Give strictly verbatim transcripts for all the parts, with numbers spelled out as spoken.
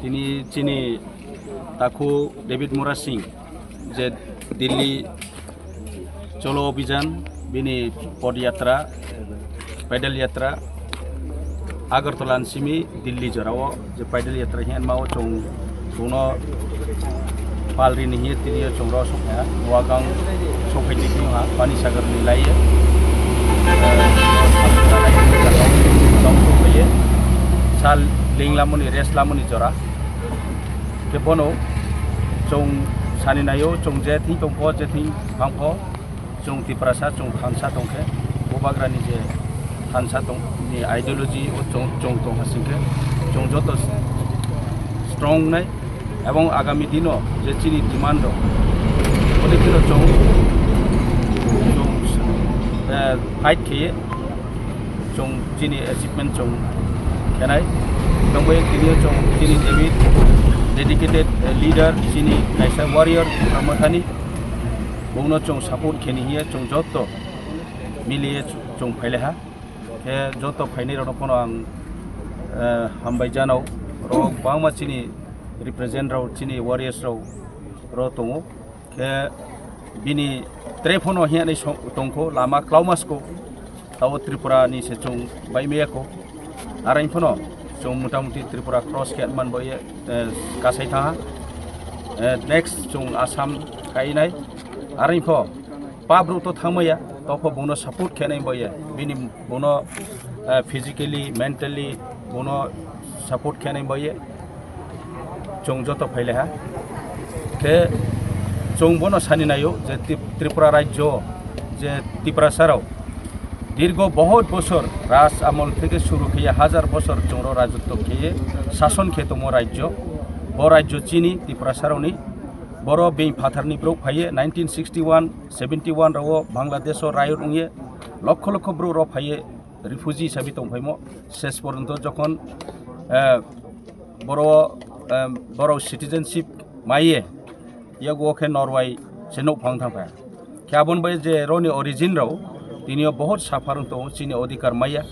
Tini chini takhu David Murasing je Delhi Cholo Abhijan, bini Podyatra, Paidal Yatra, Agartala ni simi Delhi jorao je Paidal Yatra hinma o chwng chwngno pal rini hiye tini o chwng ro sokha, Noagang sokhai ni ha Pani Sagar ni lai ye. Tong sokhai ye. Sal ling lamoni, rest lamoni jora. Khe bono chwng sani naio, chwng je thing tongkho, je thing thangkho, chwng Tiprasa, chwng thansa tongkhe, Bubagrani je thansa tong, ni ideology o chwng, chwng tong hasingkhe, chwng joto strong nai, ebong agami dino je chini demand rok, boni dino chwng, chwng, eh, fight kheye, chwng chini achievement chwng khenai. Tongbai tini chwng chini David dedicated, eh, leader, chini kaisa warrior, Mathani. Bongno chwng support kheni hiya chwng jotto miliye chwng phaile ha. Khe jotto phainai rokno phano ang, eh, hambai janao. Ro bangma chini represent rao, chini warriors rao ro tongo. Khe bini tre phano hiya ni song-, tongkho, lama klaumasko, tao Tripura ni se chwng bai meyako. Arain phano chwng motamuti Tripura cross khe man boye, eh, kasai thaha. Eh, next chwng Assam kainai. Arain pho pabru to thangmaya, to pho bono support khe nai boye. Bini bono, eh, physically, mentally bono support khe nai boye. Chwng joto phaile ha. Khe chwng bono sani naio je Trip-, Tripura rajyo je Tiprasa rao dirgo bohot bosor raj amol theke suru khiye hajar bosor chwngro rajotto khiye sason khe tomo rajyo. Bo rajyo chini Tiprasa raoni. Boro being phatharni brok phaiye nineteen sixty one, seventy one rao Bangladesh o riot wngye lokho lokho brok rok phaiye refugee hisabe tongphaimo. Ses poronto jokhon, eh, boro, eh, boro citizenship maiye, yago khe Norway se nouhphang thangpha. Khe aboni bai je roni origin rao, tinio bohot suffer wng tongo, chini odhikar maiya,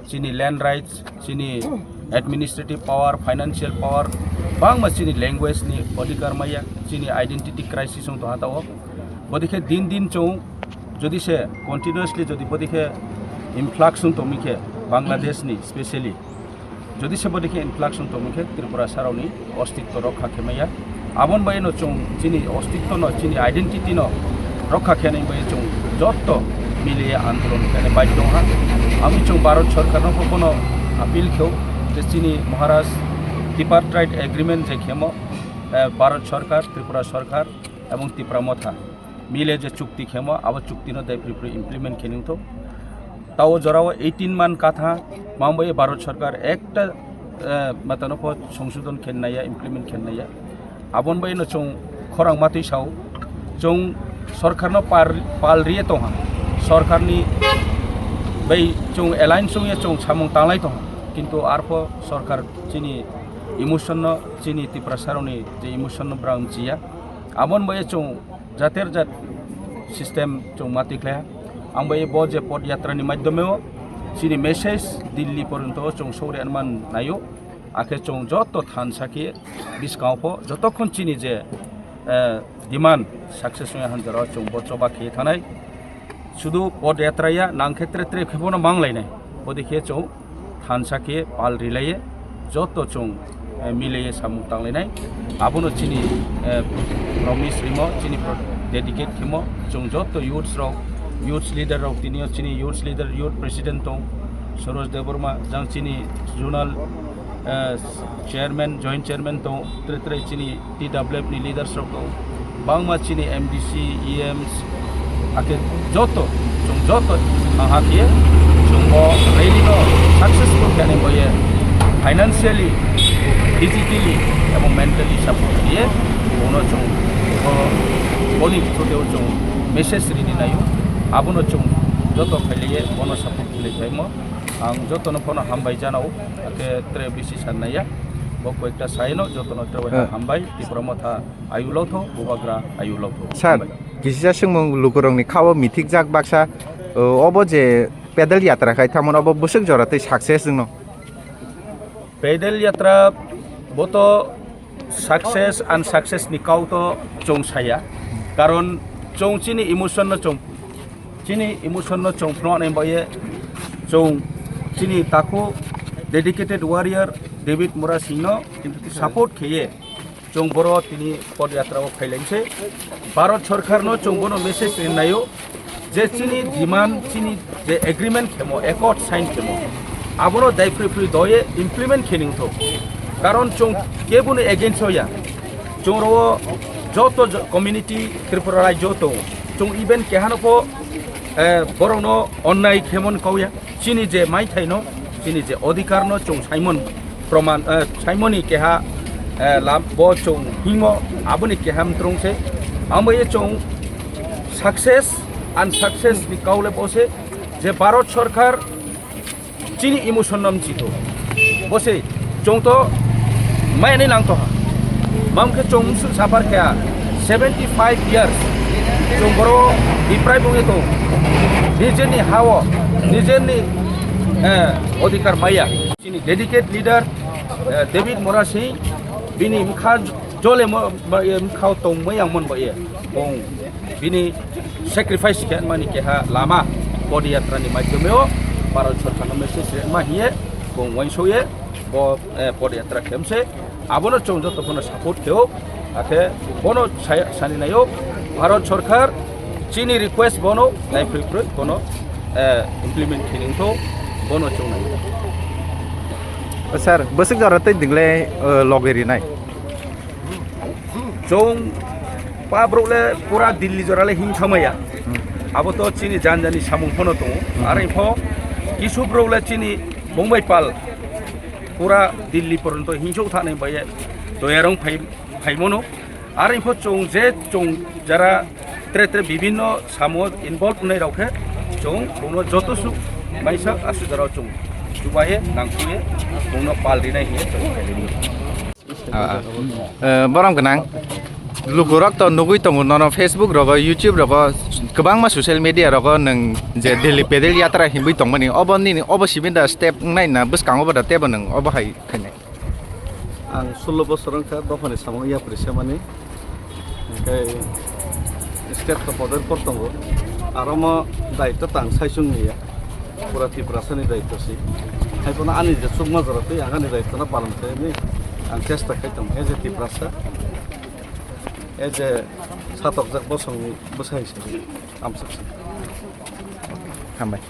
chini land rights, chini administrative power, financial power, bangma chini language ni odhikar maiya, chini identity crisis wng tongha tao. Bodikhe din din chwng jodi se continuously jodi bodikhe influx wng tongmi khe Bangladesh ni specially, jodi se bodikhe influx wng tongmi khe Tripura sarao ni ostitto rokha khe maya. Aboni bai no chwng chini ostitto no, chini identity no rokha khe nai bai chwng jotto miliye andolon khe nai bai tong ha. Ami chwng Bharat Sarkar no bono appeal kheo je chini Maharaj Tripartite Agreement je khemo, eh, Bharat Sarkar, Tripura Sarkar, ebong Tipra Motha mile je chukti khemo, abo chukti no dai phri phri implement khe nung thok. Tao jorao eighteen man katha, mangbai Bharat Sarkar ekta, eh, matano pho songsodon khe naiya, implement khe naiya. Abon bai no chwng khorang matwi sao, chwng sarkar no par-, pal riye tongha, sarkar ni bai chwng alliance wngya chwng samung tanglai tongha, kintu arpho sarkar chini emotion no, chini Tiprasa rok ni je emotion no brang jiya. Abon bai chwng jater jat system chwng mati khlaiha. Ang bai bo je pod yatra ni madhyome o chini message Delhi porjonto chwng sogri anman naio. Akhe chwng joto thansa khe biskang pho jotokhon chini je, eh, demand success wngya hanjaro chwng bo choba khe thanai. Sudu pod yatra ya nang khe tre tre khe bono mang lainai. Bodi khe chwng thansa khe pal rilaiye joto chwng, eh, mileye samung tanglainai. Abono chini, eh, promise rimo, chini pro-, dedicate khemo chwng joto youths rok, youths leader rok, tinio chini youths leader, youth president tong, Soroj Debbarma, jang chini zonal, eh, chairman, joint chairman tong, tre tre chini T W F ni leaders rok tong, bangma chini M D C, E Ms, akhe joto, chwng joto thang ha khe chwng bo rally no successful khe nai boye financially, physically ebong mentally support khe bono chwng bo boni through o chwng message rini naio, abono chwng joto khailaiye bono support khlai phaimo. Ang jotono phano hambai janao, akhe tre bisi san naiya. Bo koikta saino jotono tre Eh. hambai, Tipra Motha ayulo tho, Bubagra ayulo tho. Sir, hambai. Kisisa swngmung lukurokni khao mithikjak baksa, o, obo je pedal yatra khai thamon obo bwswk jora tei success wngno? Pedal yatra Bo to success unsuccess ni kau to chwng saya, karon chwng chini emotion no chwng, chini emotion no chwng phunuknai bai chwng chini takhu dedicated warrior David Murasing no support kheye chwng boro tini podyatra o phailaimse. Bharat Sarkar no chwng bono message rinai o, je chini demand, chini je agreement khemo, accord sign khemo, abono daiphri phri doye implement khe ningthok. Karon chwng keboni against o ya, chwng ro joto jo-, community Tripura rajyo tongo, chwng even kehano pho, eh, borokno onnai khemon kauya. Chini je maithaino, chini je odhikarno chwng saimon proman, eh, saimoni keha, eh, lab bo chwng himo, aboni keha mtrung se. Ambai chwng success unsuccess ni kaule bo se je Bharat Sarkar chini emotion no mchito. Bo se chwng to maya ni nang to ha. Mam khe chwng musu suffer khe seventy five years. Chwng boro diprai bungwi tong. Nijeni hao, nijeni, eh, odhikar maya. Chini dedicate leader, eh, David Murasing, bini mkha jole mo, mo, eh, mkhao tong mayang mon bo ye. Bong bini sacrifice khe mani keha lama podyatra ni maidhyome o Bharat Sarkar no message rema hiye bong waiso ye bo, eh, podyatra khemse. Abono chwng joto bono support kheo, akhe bono sa-, sani naio, Bharat Sarkar chini request bono naiphri phri bono, eh, implement khiningtho, bono chwng naio. Sir, bwswk jora tei dingle, eh, loge rinai? Chwng pa borok le pura Delhi jora le him thamaya. Abo to chini jan jani samung phano tongo. Aro pho kisu borok le chini Mumbai pal pura Delhi porjonto hingsok thani bai doyarong phai, phaimono. Aro pho chwng je chwng jara tre tre bibhinno samo involve wngnai rok khe chwng bono joto suk maisa asujaro chwng chubaye nangkhuye bono pal rinai hiye chwng khailaimu. Ah, ah. Eh, borom gwnang. Lukurok to nugui tongo nono Facebook rogo, YouTube rogo, kwbangma social media rogo nwng je Delhi pedal yatra hinwi tongmani, obo nini, obo simi da step wngnai na bwskango bo da tebo nwng obo hai khainai? Ang sullo bosor wngkha dophani samung yapri semani. Hingke state to poder por tongo. Aro mo daityo tang sai chwng niya. Pura Tiprasa ni daityo si. Hai bono ani je chukma jora twi ang ani daityo no palan khaini ang chesta khai tong. As a Tiprasa, as a satokjak bosong ni bwsa hisabe amsuk si. Hambai.